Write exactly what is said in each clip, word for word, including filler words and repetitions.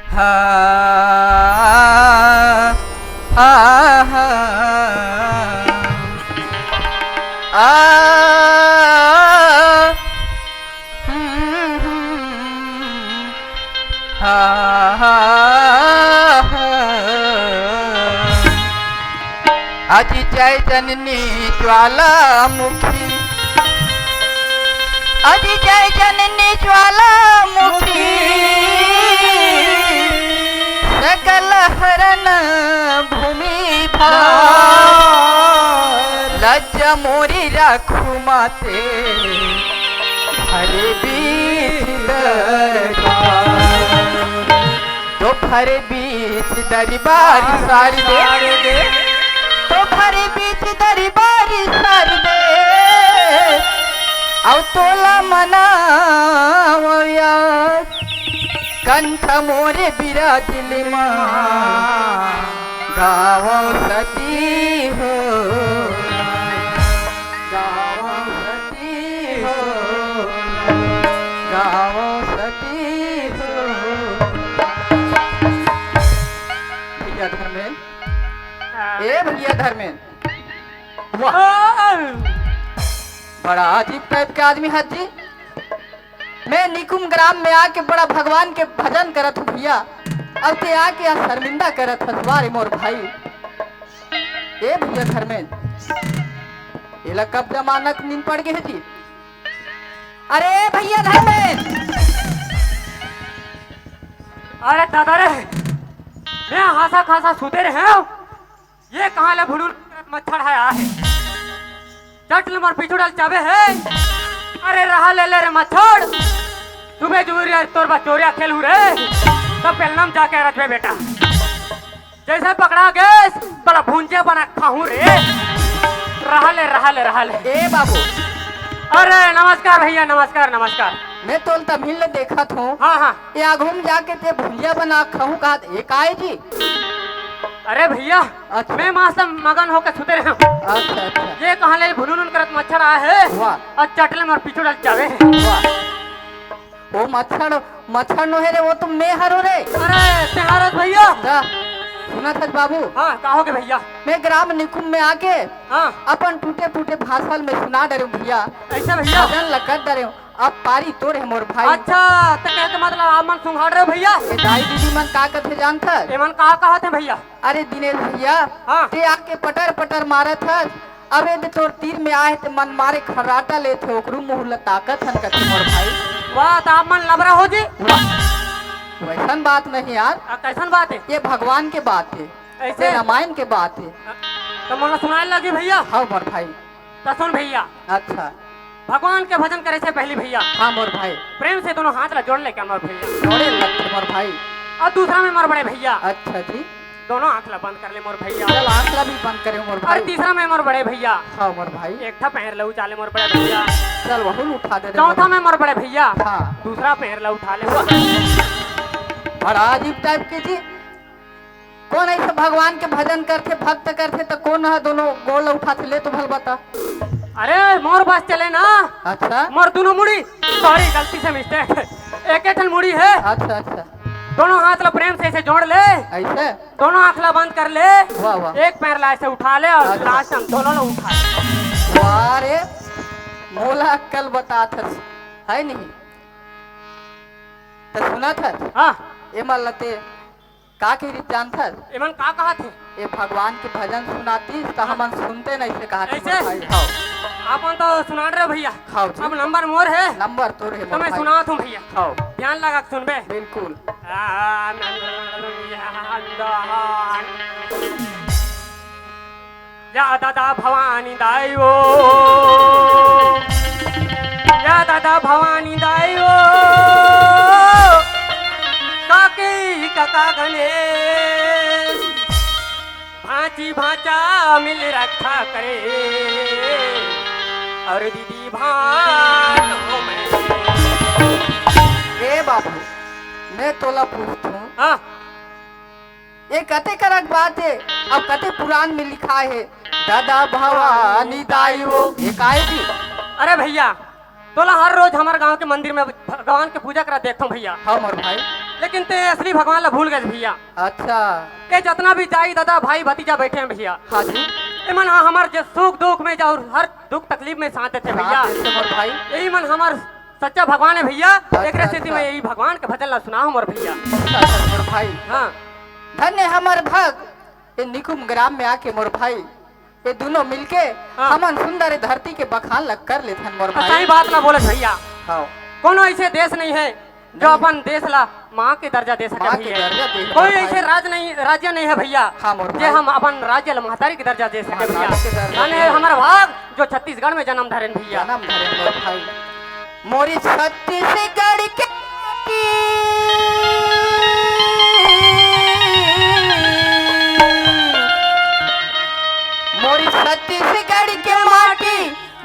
हाँ, हाँ, हाँ, आ, हम्म, हम्म, हाँ, हाँ, हाँ। अजि जय जननी ज्वालामुखी, अजि जय जननी ज्वालामुखी, सकल हरन भूमि भार। लज्जा मोरी राखू माते, भरे बीच दरबार। तो भरे बीच दरबार सार दे, तो भरे बीच दरबार सार दे, अउ तोला मनावव यार, कंठ मोरे बिराजली मा, गावव सती हो, गावव सती हो, गावव सती हो। भैया धर्मेन, हाँ। ए भैया धर्मेन, वाह, हाँ। बड़ा अजीब टाइप के आदमी हस जी। मैं निकुम ग्राम में आके बड़ा भगवान के भजन करत हूँ भैया, अउ ते आके यहाँ शर्मिंदा करत हस, वाह रे मोर भाई। ए भैया धर्मेन, एला कब जमाना के नींद पड़ गे हे जी? अरे भैया धर्मेन, अरे दादा रे, मैं हाँसा खासा सुते रहे हूँ, ये कहाँ ले भुलुल मच्छर है आहे? चट ले मोर पीछू डल चाबे हे। अरे रहा ले ले रे मच्छर, तुम्हें जरूरी है तोर बा चोरिया खेलू रे, तब पेलनम जाके रचबे बेटा। जैसे पकड़ा गेस, तोला भुंजिया बना खाहूं रे। रहा ले, रहा ले, रहा ले। ए बाबू। अरे नमस्कार भैया, नमस्कार, नमस्कार। मैं तोल तभी ले देखत हूँ। हाँ, हाँ। ये आघू में जाके ते भुंजिया बना खाहूं कहा, ये काय जी? अरे भैया, अच्छा। मैं मस्त मगन होके सुते रहे हूँ। अच्छा, अच्छा। ये कहाँ ले भुनुन करत मच्छर आए हे। वाह। अउ चट ले मोर पीछू डल जावे। वाह। वो मच्छर, मच्छर नो हे रे, वो तो मैं हरो रे। अरे, तेहारत भैया। दा, सुनत हस बाबू? हाँ, का हो गे भैया? मैं ग्राम निकुम में आके हाँ। अपन टूटे फूटे भाषा में सुना डरेंव भैया। ऐसा भैया? भजन ल कर डरेंव। अब पारी तोर हे मोर भाई। अच्छा, त कहे के मतलब आप मन सुंघाड़ रहे हो भैया? ये दाई दीदी मन का कथे जानथस? एमन का कहत हे भैया? अरे दिनेश भैया, हाँ। ते आके पटर पटर मारत हस, अबे ते तोर तीर में आए ते मन मारे खर्राटा लेथे, ओकरू मुंह ल ताकत हन कथे मोर भाई। वाह, त आप मन लबरा हो जी। वाह, वैसन बात नहीं यार। आ, कैसन बात है? ये भगवान के बात है, ऐसे? ये रामायण के बात है। त मोला सुनाए लगी भैया। हाँ मोर भाई। त सुन भैया। अच्छा। भगवान के भजन करे से पहली भैया। हाँ मोर भाई। प्रेम से दोनों हाथ ला जोड़ ले क्या मोर भैया? जोड़े लगथे मोर भाई। और दूसरा में मोर बड़े भैया। अच्छा जी। दोनों आंख ला बंद कर ले मोर भैया। चल आंख ला भी बंद करे मोर और भाई। तीसरा में मोर बड़े भैया। हाँ मोर भाई। एक ठा पैर ला उठा ले मोर बड़े भैया। चल वहू ला उठा दे रे चौथा मोर। में मोर बड़े भैया। हाँ। दूसरा पैर ला उठा ले मोर बड़े भैया। बड़ा अजीब टाइप के जी। कोन ऐसे भगवान के भजन करथे, भक्त करथे, त कोन ह दोनों गोड़ ल उठाथे, ले तो भल बता। अरे, मोर बस चले ना। अच्छा। मोर दोनों मुड़ी, sorry, गलती से mistake, एक ठन मुड़ी है। अच्छा, अच्छा। दोनों हाथ ला प्रेम से ऐसे जोड़ ले। ऐसे? दोनों आंख ला बंद कर ले। वाह, वाह। एक पैर ला ऐसे उठा ले और अच्छा। Last में दोनों ला उठा ले। वाह रे, मोला अक्कल बतात हस, है नहीं? त सुनत हस? हाँ। ए मन लते का कहिस जानथस? एमन का कहत हे? ए भगवान के भजन सुनातिस त हाँ। हमन सुनते नहीं से कहत हे ऐसे? मोर भाई। हव। आप मन तो सुनाड़ रहे भैया। हव जी। अब नंबर मोर है। नंबर तोर है तो मोर मैं भाई। सुनात हूँ भैया। हव। ध्यान लगा के सुनबे। बिल्कुल। आ, नंदन। या दादा भवानी दाई ओ, या दादा भवानी दाई ओ, काकी काका गणेश, भांची भांचा मिल रक्षा करे, और दीदी भान हो मैं। ए बाबू, मैं तोला पूछथूं। हाँ। ये कते करक बात हे, अब कते पुराण में लिखाय हे, दादा भवानी दाई ओ, ये काय जी? अरे भैया, तोला हर रोज हमर गांव के मंदिर में भगवान के पूजा करत देखथंव भैया। हाँ मोर भाई। लेकिन ते असली भगवान ला भूल गए भैया। अच्छा। ये जतना भी दाई दादा भाई भतीजा बैठे हैं भैया। हाँ जी। ये मन हा हमर जे सुख दुख में जाओ, हर दुख तकलीफ में साथ देथे भैया। साथ देथे मोर भाई। यही मन हमर सच्चा भगवान है भैया, अच्छा, एकरे सेती अच्छा। मैं यही भगवान के भजन ला सुनाहूं मोर भैया। अच्छा, अच्छा, मोर भाई। हाँ। धन्य हमर भग, ये निकुम ग्राम में आके मोर भाई, ये दोनों मिलके हाँ। हमन सुंदर धरती के बखान ला कर लेथन मोर हाँ, भाई। सही बात ला बोले भैया। हाँ। कोनो ऐसे देश नहीं है जो नहीं। अपन देश ला माँ के दर्जा दे सके माँ के भैया। दर्जा दे कोई मोर ऐसे भाई। राज नहीं, राज्य नहीं है भैया, हाँ, मोर जे भाई। हम अपन राज्य ला महतारी के दर्जा दे सके भैया। महतारी के दर्जा धन्य दे। है हमर भाग जो छत्तीसगढ़ में जन्म धरेन भैया। जन्म धरेन मोर भाई। मोरी छत्तीसगढ़ के माटी, मोरी छत्तीसगढ़ के माटी,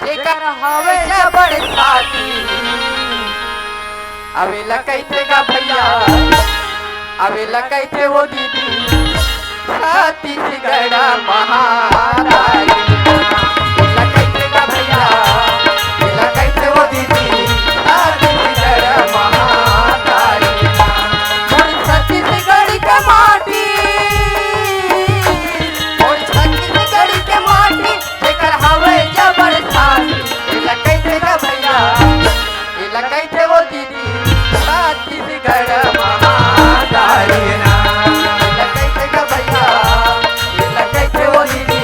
जेकर हवे जबर छाती। अवेला कहिथे गा भैया, अवेला कहिथे वो दीदी, छत्तीसगढ़ महातारी। अवेला कहिथे गा भैया, अवेला कहिथे वो दीदी, छत्तीसगढ़ महातारी। मोर छत्तीसगढ़ के माटी, मोर छत्तीसगढ़ के माटी, जेकर हवे जबर छाती। एला कहिथे गा भैया, एला कहिथे वो दीदी, छत्तीसगढ़ महातारी ना। एला कहिथे गा भैया, एला कहिथे वो दीदी,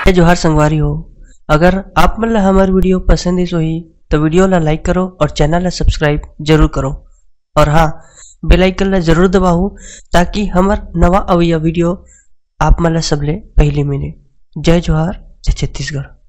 जय जोहार संगवारी हो, अगर आप मन ला हमर video पसंद आइस होही, तो video ला like करो और channel ला subscribe जरूर करो। और हाँ, bell icon ला जरूर दबाओ, ताकि हमर नवा अवइया video आप मन ला सबले पहले मिले। जय जोहार, जय छत्तीसगढ़।